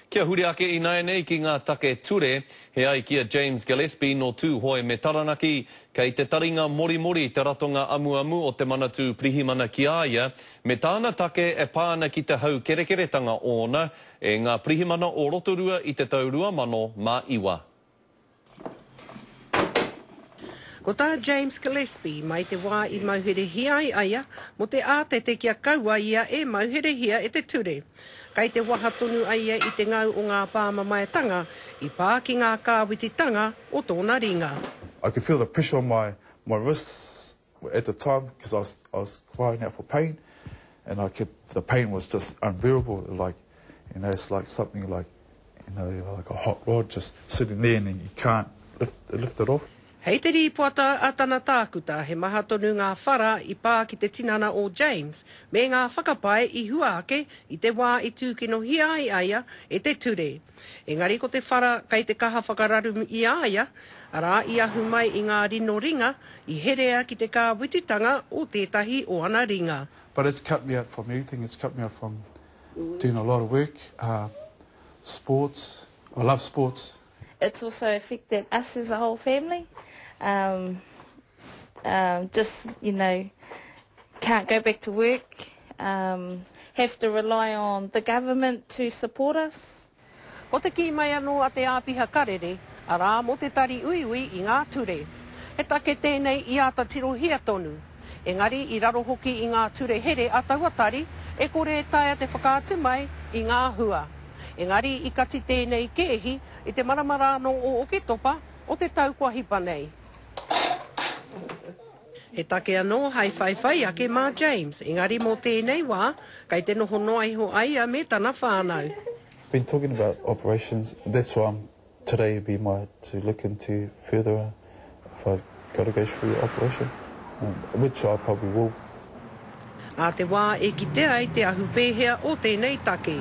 Kia huri ake ināianei ki ngā take ture, he ai ki a James Gillespie nō Tūhoe me Taranaki, kei te taringa morimori te ratonga amuamu o te Manatū Pirihimana ki a ia, me tāna take e pā ana ki te haukerekeretanga ōna e ngā pirihimana o Rotorua i te tau 2009. Ko tā James Gillespie, mai te wā i mauherehia ai a ia mō te ātete kia kaua ia e mauherehia e te ture. Kei te waha tonu a ia i te ngau o ngā pāmamaetanga i pā ki ngā kāwititanga o tōna ringa. I could feel the pressure on my my wrists at the time because I was I was crying out for pain and I could the pain was just unbearable like you know it's like something like you know like a hot rod just sitting there and you can't lift lift it off. Hei te rīpoata a tana tākuta he maha tonu ngā whara i pā ki te tinana o James me ngā whakapae i hua ake i te wā i tūkinohia ai a ia e te ture. Engari ko te whara kei te kaha whakararu i a ia, arā i ahu mai i ngā rino ringa i herea ki te kāwititanga o tētahi o ana ringa. But it's cut me out from everything, it's cut me out from doing a lot of work, sports, I love sports. It's also affected us as a whole family, um, um, just, you know, can't go back to work, um, have to rely on the government to support us. Ko te kī mai anō a te āpiha karere, arā, mō te Tari Uiui i ngā Ture. He take tēnei i āta tirohia tonu. Engari, i raro hoki i ngā ture here a taua tari, e kore e taea te whakaatu mai i ngā hua. Engari, i kati tēnei kēhi i te marama rānō o Oketopa o te tau kua hipa nei. He take anō hai whaiwhai ake mā James, engari mō tēnei wā, kei te noho noa iho a ia me tana whānau. Been talking about operations, that's why I'm today would be my to look into further if I've got to go through operation, which I probably will. Ā te wā e kitea ai te ahu pēhea o tēnei take.